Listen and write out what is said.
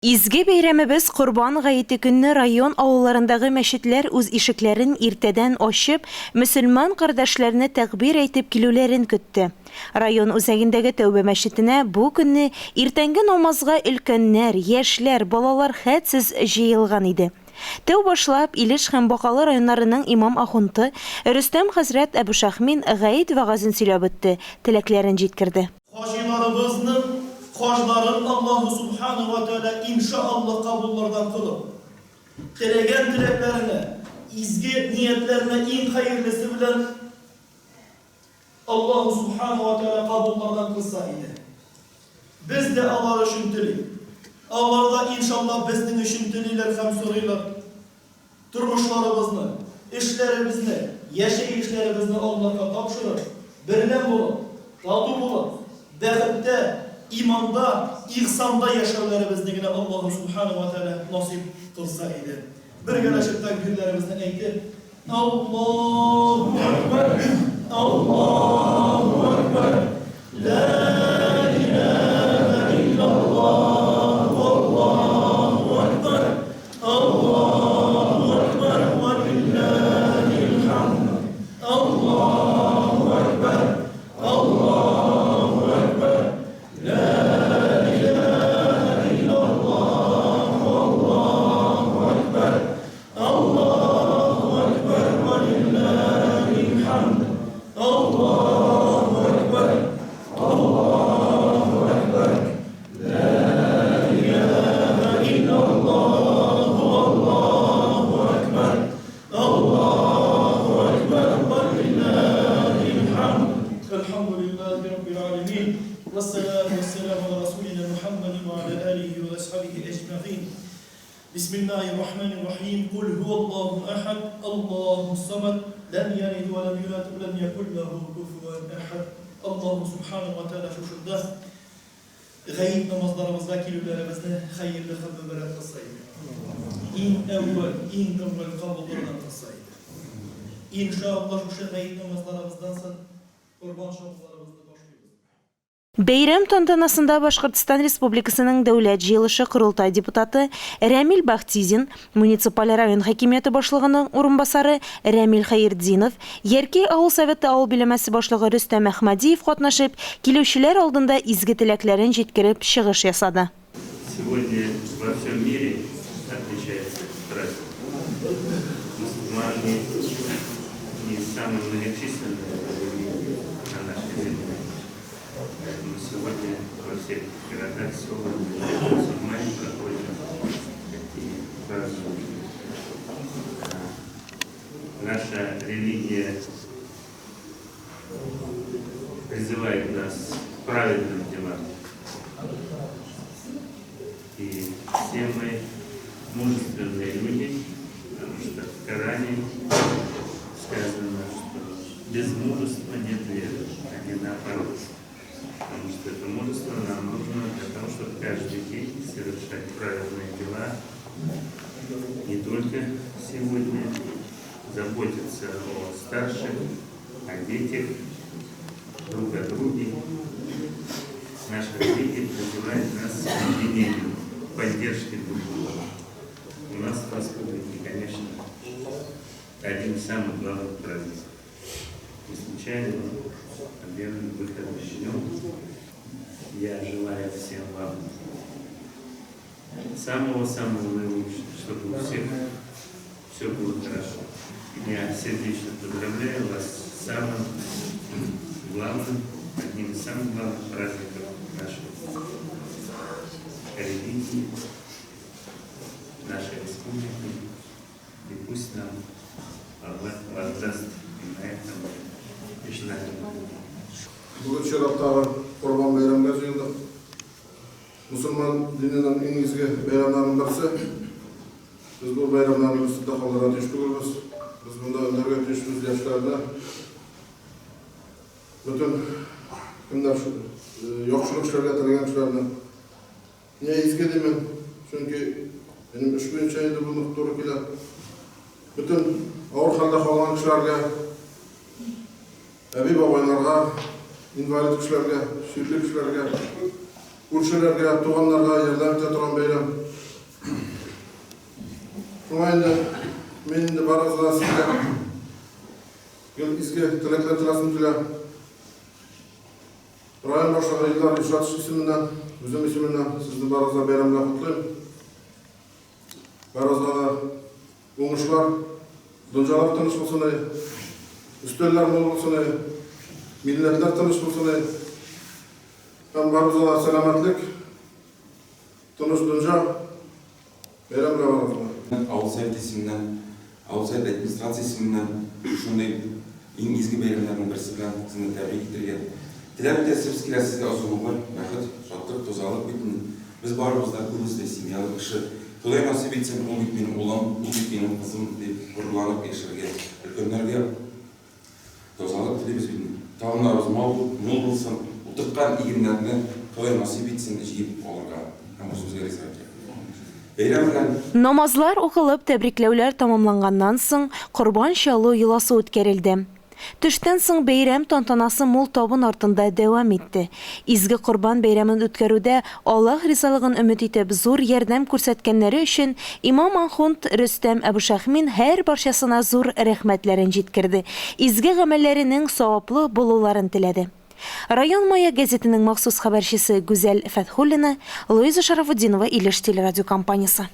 Изге бәйрәмебез Корбан гаете көнне район авылларындагы мәчетләр үз ишекләрен иртәдән ачып, мөселман кардәшләрне тәкъбир әйтеп килүләрен көтте. Район үзәгендәге Тәүбә мәчетенә бу көнне иртәнге намазга өлкәннәр, яшьләр, балалар хәтсез җыелган иде. Тәү башлап, Илеш һәм Бакалы районнарының имам-ахунты Рөстәм хәзрәт Әбүшахмин гает вәгазен сөйләп үтте, теләкләрен җиткерде. Хаҗиларыбызның хаҗларын Аллаһу Субхана вә Тәгалә иншаАллаһ кабуллардан кылып, теләгән теләкләренә, изге ниятләренә иң хәерлесе белән Аллаһу Субхана вә Тәгалә кабуллардан кылса иде. Без дә алар өчен телик. Алар да иншаллаһ безнең өчен телиләр һәм сорыйлар. Тормышларыбызны, эшләребезне, яшәешләребезне Аллаһка тапшырып, бердәм булып, тату булып, бәхеттә, иманда, ихсанда яшәүләребезне генә Аллаһу Субхана вә Тәгалә насыйп кылса иде. Бергәләшеп тәкбирләребезне әйтеп, Аллаһу әкбәр, Аллаһу әкбәр, лә иләһә илляллаһ, валлаһу әкбәр, Аллаһу әкбәр вә лиллаһил хәмд. Аллаһу әкбәр, Аллаһу әкбәр, лә иләһә илляллаһ, валлаһу әкбәр, Аллаһу әкбәр вә лиллаһил хәмд. Аллаһу әкбәр, Аллаһу әкбәр, Лә иләһә илляллаһ, Аллаһу әкбәр, Аллаһу әкбәр, вә лиллаһил хәмд. Әлхәмдүлиллаһи раббил галәмин, вәссәлату вәссәламу галә расулина Мухәммәдин вә галә алиһи вә асхабихи әҗмәгыйн. Бисмиллаһир рахманир рахим, Кул һуаллаһу әхәд, Аллаһус самад, ләм ялид вә ләм юлад, вә ләм якул ләһу куфуән әхәд. Аллаһу субханаһу вә тәгалә шушында Гает намазларыбызга килүләребезне хәерле һәм мөбарәк кылса иде. Иң әүвәл, иң әүвәл кабуллардан кылса иде. Инша Алла шушы гает намазларыбыздан соң корбан чабуларыбызны башлыйбыз. Бәйрәм тантанасында Башкортстан Республикасының Дәүләт җыелышы-Корылтай депутаты Рәмил Бахтизин, Муниципаль район хакимияте башлыгының урынбасары Рәмил Хәертдинов, Яркәй авыл советы авыл биләмәсе башлыгы Рөстәм Әхмәдиев катнашып, килүчеләр алдында изге теләкләрен җиткереп чыгыш ясады. Сегодня во всем мире отмечается этот праздник. Мусульмане не самые многочисленные религии на нашей земле. Поэтому сегодня во всех городах, селах, мусульмане проходят такие праздники. Наша религия призывает нас к праведным делам. И все мы мужественные люди, потому что в Коране сказано, что без мужества нет веры, а не наоборот. Потому что это мужество нам нужно для того, чтобы каждый день совершать правильные дела, не только сегодня, заботиться о старших, о детях, друг о друге. Наша религия призывает нас к единению, к поддержке друг друга. У нас в республике, конечно, один из самых главных праздников. Не случайно он объявлен выходным днем. Я желаю всем вам самого-самого наилучшего, чтобы у всех все было хорошо. Я сердечно поздравляю вас с самым главным, одним из самых главных праздников нашей религии, нашей республики. И пусть нам Аллах воздаст и на этом и на этом. Бүген чираттагы Корбан бәйрәмгә җыелдык. Мөселман диненең иң изге бәйрәмнәренең берсе. Без бу бәйрәмнәрне өстендә калдырырга тиеш түгелбез. Без монда өндәргә тиешбез яшьләрне. Бөтен кемнәр яхшылык эшләргә теләгән кешеләрне. Нигә изге димен? Чөнки минем эш буенча инде бу нык туры килә. Бөтен авыр хәлдә калган кешеләргә, әби-бабайларга, инвалид кешеләргә, чирле кешеләргә, күршеләргә, туганнарга ярдәм итә торган бәйрәм. Шуңа инде мин инде барыгызга да сезгә гел изге теләкләр теләсем килә. Район башлыгы Илдар Илшатович исеменнән, үзем исеменнән сезне барыгызга бәйрәм белән котлыйм. Барыгызга да уңышлар, дөньялар тыныч булсын, өстәлләр мул булсын, милләтләр тыныч булсын. Һәм барыбызга да сәламәтлек, тыныч дөнья, бәйрәм белән барыгызны. Авыл советы исеменнән, авыл советы администрация исеменнән шушындый иң изге бәйрәмнәрнең берсе белән сезне тәбрик итергә теләп итәсебез килә. Сезгә озын гомер, бәхет, шатлык, тазалык бит инде. Без барыбыз да, күбебез дә семьялы кеше. Ходай насыйп итсен, ул бит минем улым, ул бит минем кызым дип горурланып яшәргә, өлкәннәргә Тазалык телибез бит инде. Табыннарыбыз мал, мул булсын, утырткан игеннәрне Ходай насыйп итсен җыеп алырга һәм үзебезгә ризык итәргә. Бәйрәм белән! Намазлар укылып, тәбрикләүләр тәмамланганнан соң, корбан чалу йоласы үткәрелде. Төштән соң бәйрәм тантанасы мул табын артында дәвам итте. Изге Корбан бәйрәмен үткәрүдә Аллаһ ризалыгын өмет итеп зур ярдәм күрсәткәннәре өчен имам-ахунд Рөстәм Әбүшәхмин һәрбарчасына зур рәхмәтләрен җиткерде, изге гамәлләренең саваплы булуларын теләде. Район Маяк гәзитенең махсус хәбәрчесе Гүзәл Фәтхуллина, Луиза Шарафутдинова, Илеш телерадиокомпаниясе.